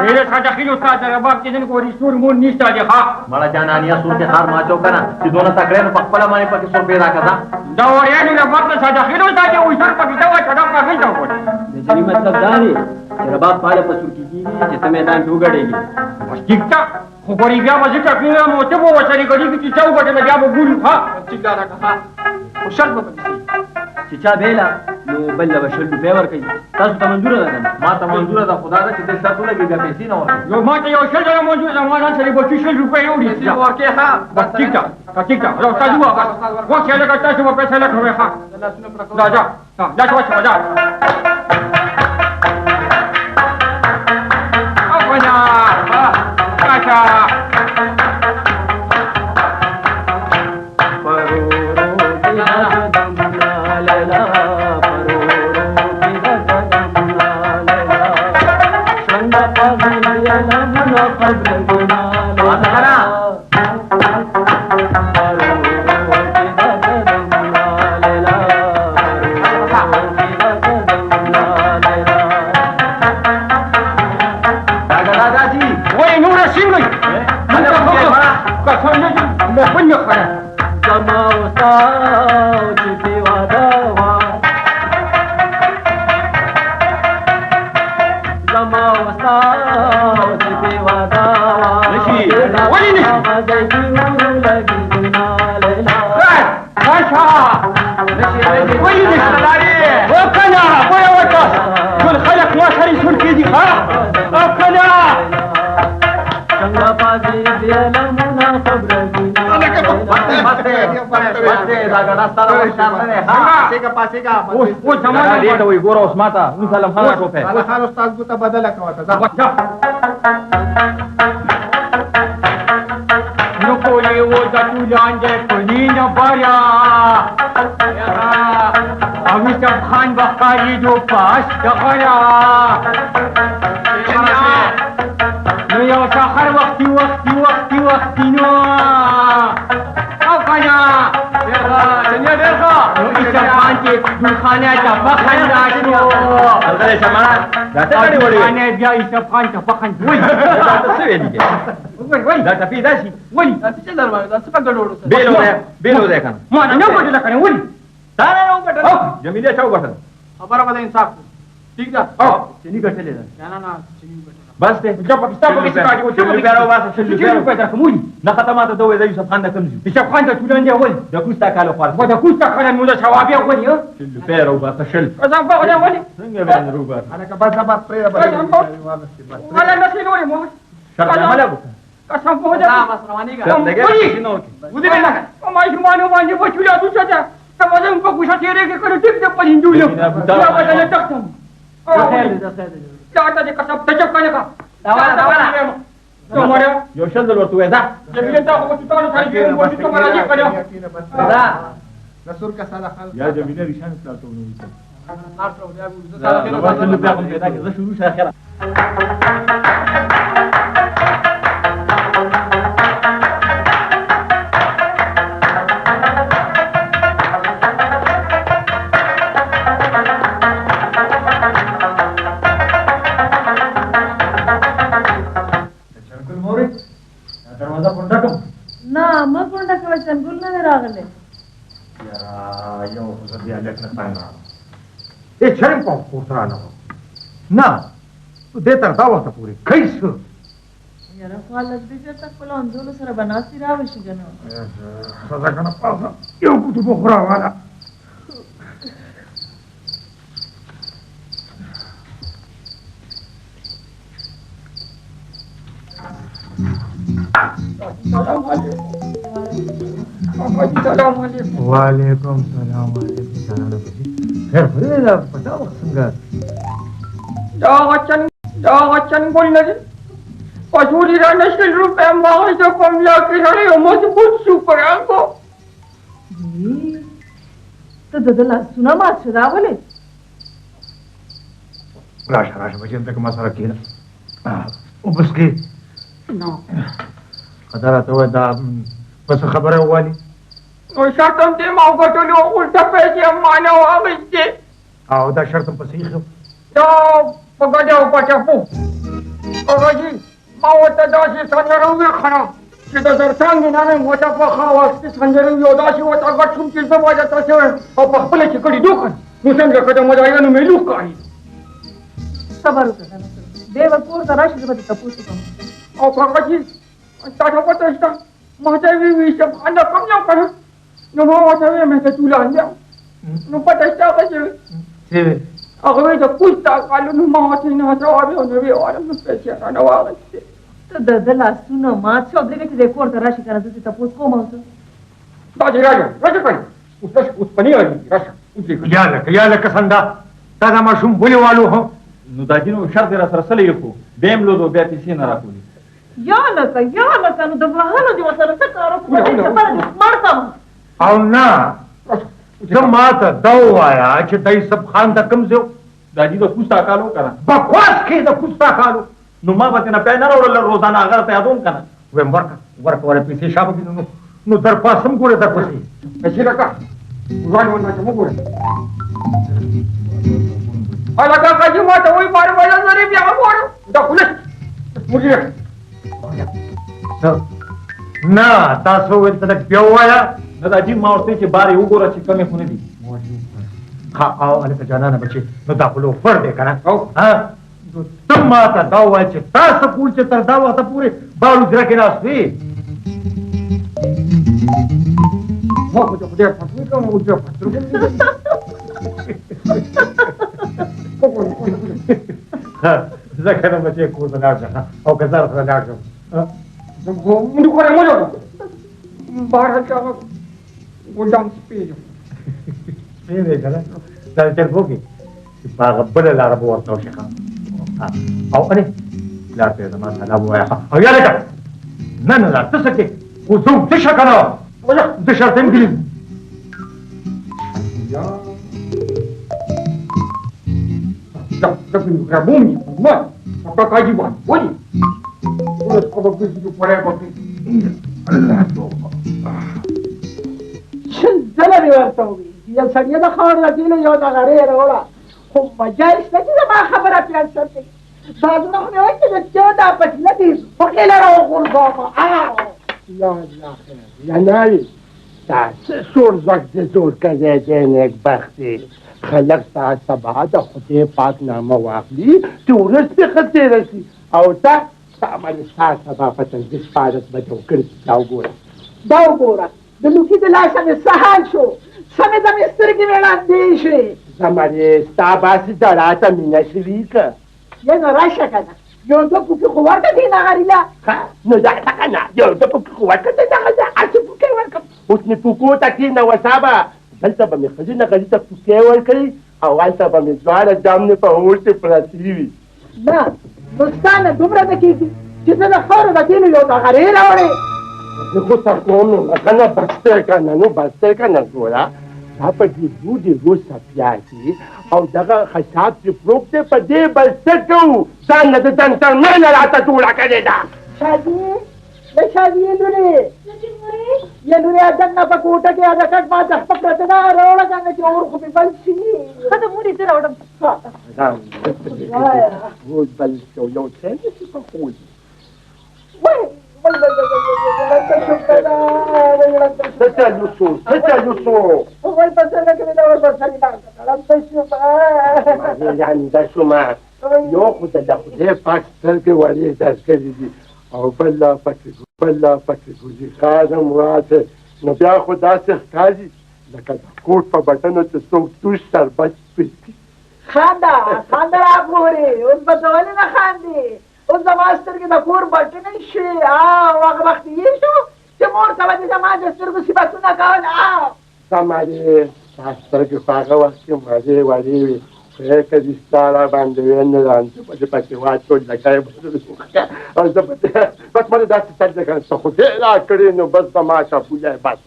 ویله ساده خیلو تا د رباب کې نن ګوري سور مون نشته دی. ښه مړه جانانیه سور کې خار ماچو که نه چې دونه تکړه نو په خپله باندې پکې سور پیدا کړه. دا وریانو رباب ته ساده خیلو تا چې وایي سور پکې ته واچوه، دا پکې ته وګوره. د جني مطلب دا دی چې رباب پاله په سور کې کېږي چې ته میدان کې وګډېږي. بس ټیک ده، خو ګوري بیا به زه ټپي یم او ته به ورسره ګډېږي چې چا وګټله بیا به ګورو. ښه ټیک ده راکه. ښه خو شرط به پکې سي چې چا بېله نو بل له به 20 روپۍ ورکوي. تاسو ته منظوره ده که نه؟ ما ته منظوره ده، خو دا ده چې دې شرط ولګېږي بیا پیسې نه ورکوي. یو ما ته یو 20 زره منظور ده، ما ځان سره بچي 20 روپۍ راوړي. پیسې به ورکوې. ښه بس ټیک ده، ټیک ده. استاد ووایه بس وخت یې لږه، تاسو به پیسې لټوئ. ښه لاسونه پړکوه. ځه ځه لاس واچوه ځه. افغانه راشه. وای نور څنګه قسم دې مخن نه خره. زما وستا چې پې واده وه، زما وستا چې پې واده وه. نشي. ولې نشي؟ هغه ځای کې ورو لګېږي نا لیلا. راشه. ولې نشي؟ وکنه ګوره ورته ټول خلک ما سره سور کېږي. ښه وکنه څنګه پازې بیا لمونه خبروي نا بس دی، بس دی، دا ګډا ستا د وس کار نه دی. ښه پاسېږه پاسېږه. اوس اوس زما ګډا دې ته وایي. ګوره اوس ما ته سلام خان ټوپی. ساده خان استاد ګوته بدله کوه ته ځه. نو کولې و د ټولان دی پنی نه بریا او یوسف خان به ښکارېدو پاس د غره. نو یو سحر وختي وختي وختي وختي نو او که نه نو یوسف خان چې درخانه ته په خندا شو. غلی شه مړه، دا څه کړې وړې؟ درخانه بیا یوسف خان ته په خندا. دا ته څه ویلي دي؟ وای دا ټپې داسې ولي دا څه چل در باندې، دا څه په ګډوډو سره؟ بېل وځی، بېل وځی که نه. ما نه وګټله که نه؟ ولي تا نه وګټله؟ جمیلې چا وګټله؟ خبره به د انصاف کړو. ټیک ده. چیني ګټلې ده. نه نه نه، چیني وګټله. بس دی. زه پاکستان پکې څه کار دی؟ 20 روپۍ راوباسه، 20 روپۍ. روپۍ درکوم. ولي نه خطا ما ته ته وایې زه یوسف خان د کوم ځي؟ یوسف خان د ټولان دی. ولي د کوز تا کالو خوار. و د کوز تا کاله نو د ثوابې ولي؟ 20 روپۍ راوباسه، 20. قسم په خدای ولي. څنګه به یې راوباسه؟ هلکه بس بس پرېږده، بس واخیستې بس. ولا نشي نورې مو شرط نه لګو. قسم په خدای ځه بس روانېږه. شرط لګې ولي؟ نه وکړي. ودې نه ماشومانو باندې بچو لا دوسه ده ته به په کوڅه تېرېږې کله ټیک د پلندو له بیا به درنه تښتم. خیر دی، خیر دی. دا ته دې قسم ته چپ که نه که دا واله. ته یو 20 ځل ورته ووایه ځه. جمیله تا خو بچوتانو سره جوړ وو چې ته راځې که نه؟ ځه د سور که ساده خان. یا جمیله ریشان پلار ته ونیسه. لاړ شو بیا ګورو. زه ساده خېلو زما 20 روپۍ هم پیدا کړې. زه شروع شه اخره. چنګل مورې، دا دروازه پونډه کړم؟ نه، مه پونډه کوه، چنګل نه دی راغلی. یاره یو خو زه بیا لږ نه څنګه ای چرم په کور ته رانه غلم. نه دې تر دا وخته پورې کوي څه؟ یاره خو هلک دې چېرته خپلو همزولو سره به ناستې راوشي که نه؟ ښه ده که نه، پاڅه یو ګوتو به خو راواله. سلام علیکم آقا سلام علیکم. وعلیکم سلام. وعلیکم سلام. خیر خو دی، دا په دا وخت څنګه؟ دا هغه چنګل نه دی پسوري رانه 20 روپۍ هم واخیسته په ملا کې سره یو مضبوط سوپر انګو. ته د ده لاسونه مات شو، دا ولې؟ راشه راشه بچیم، ته که ما سره کښېنه اوبه څښې. نه که دا راته ووایه دا په څه خبره ووالي؟ نو شرط هم دې ما وګټلو، الټه پیسې هم ما نه واخیستې. او دا شرط هم په څه ایښی؟ دا په ګډه او په ټپو. کاکاجي ما ورته داسې سندره وویل چې د زرڅانګې نه مې ورته پخه واخیستې سندره یو داسې ورته ګډ شوم چې زه به درته څه وایم او په خپله چې کړي دوکن نو څنګه که د مدایانو مې لوښ کاري. صبر وکړه که نه دی به کور ته راشي، زه به دې تپوس وکړم. او کاکاجي تا ته پته شته ما ته ویې ویل چې خندا کم یو که نه، نو ما ورته وویل مې ته چولان دی نو پته شته هغه چې هغه وایي د کوز دا کالو، نو ما ورته نه ځواب یې نو ویې ویل نو پیسې رانه واخیستې. ته د ده لاسونه مات شو، پرېږده چې دی کور ته راشي که نه زه ترې تپوس کوم. او څه داسې راشه راشه که نه اوس راشه اوس په نه راځي راشه اوس. یا لکه یا لکه سندا تا دا ماشوم ولې والو؟ هو نو دا جینو شرط یې راسره سلی خو بیا یې ملودو بیا پیسې نه راکولې. یا لکه یا لکه نو د وهلو دې ورسره څه کار وکړو؟ په دې خبره دې مړ کړم. او نه ته ما ته دا ووایه چې دی سب خان د کوم ځای؟ دا جي د کوز کالو که نه؟ بکواس کې د کوز کالو. نو ما به ترې نه پی نه راوړل روزانه هغه راته یادوم که نه. ویم ورکه ورکه وله پیسې شابه کړي نو نو درپاسم ګوره درپسې. پیسې راکړه ځوان ونه چې مه ګوره. هلکه کاکاجي ما ته وایي بار بار زرې بیا وګوره دا خو نه موري راکړه. نه تاسو ویل ته لږ بیا ووایه. نه دا جي ما ورته چې بار یې وګوره چې کمې خو نه دي. ښه او هلکه جانانه بچې نو دا خو لوفر دی که نه؟ ها نو ته ما ته دا ووایه چې تاسو کول چې تر دا وخته پورې بار حجره کې ناست وې؟ ما خو د خدای پاک کوم او زه پاتر. زه که نه بچې کور ته لاړ شه او که زه سره لاړ شم. مونږ خو مو بهر هلته هغه ګلدان سپی دی. سپی دی که نه؟ دا چرګ وکړي چې په هغه بله لاره به ورته وشي. ښه او انې پلار ته یې زما سلام ووایه. ښه او یا لکه نه نه ته څه کې خو زه اوږده شه که نه زه شرط یم ګلیم. Я так не понимаю, а как одевать будем? شل ځله مې ورته وویل چې یو سړی د خاورې د تېلو یو نغری یې راوړه، خو مجال شته چې زما خبره پرې اثر کوي. دا زړه خو مې وایي چې د چا دا پتیله دې ځمکې له راوغورځوم. یا الله خیر یا ناوې، دا څه سوړ ځواک دې جوړ کړی دی نېکبختې. خلک ستا سبا د خدای پاک نامه واخلي چې ورځ پرې ښه تېره شي، او ته ستا باندې ستا سبا په تنګي 16 بجې وګرځي. دا وګوره دا وګوره د لوکي د لاسه مې څه حال شو، سمې دمې سترګې مې ړندې شوې. زمرې ستا باسي ژړا ته مینه شوي که؟ یه نو راشه که نه یو دوه پوکي خو ورکړه دې نغري له. ښه نو دا څه که نه یو دوه پوکي خو ورکړه دې نغري له، هسې پوکی ورکړم. اوس مې پوکو ته کښېنوه صاحبه، دلته به مې ښځې نغري ته پوکی ورکړي او هلته به مې دواړه جامې په اور کې پرتې وي. نه نو ستا نه دومره نه کېږي چې ته د خاورو د تېلو یو نغری راوړې. زه خو څه کوم نو که نه بس دی که نه نو بس دی که نه. ګوره دا په ډېرو ډېرو سپیا دي او دغه خشاب چې پروت دی په دې به څه کوو؟ ځان نه د جنترمنه راته جوړه کړې ده. شادي د شادي لورې یه لورې دننه په کوټه کې هغه کټ ما ته خپه پرته ده، راوړه که نه چې اور خو پرې بل شي. ښه ده مورې زه راوړم. اوس بل شو یو څه نه شي په خول. وای وای وای وای وای څه چل وشو؟ څه چل وشو؟ وای په سر کې مې دا ور په سر کې ړنده شوم. ړنده شوم. یو خو د خدای پاک سترګې وړې درکړې دي او بل لا پکې بل لا پکې ګوزي خارم واچوي، نو بیا خو داسې ښکاري لکه د کوټ په بټنو چې څوک توش شربت پیسکي. خانده خانده راپورې اوس به ته ولې نه خاندې؟ اوس زما سترګې د کور بټنې شوې. او هغه وخت یې شو چې مور ته به دې زما د سترګو صفتونه کول. زمرې ستا سترګې خو هغه وخت کې وړې وړې وې، خدای که دې ستا را باندې وې نه رانځه به دې پکې واچول لکه یې او زه به بس مې داسې چل دی که نه څه خدای راکړې نو بس زما شپولی بس.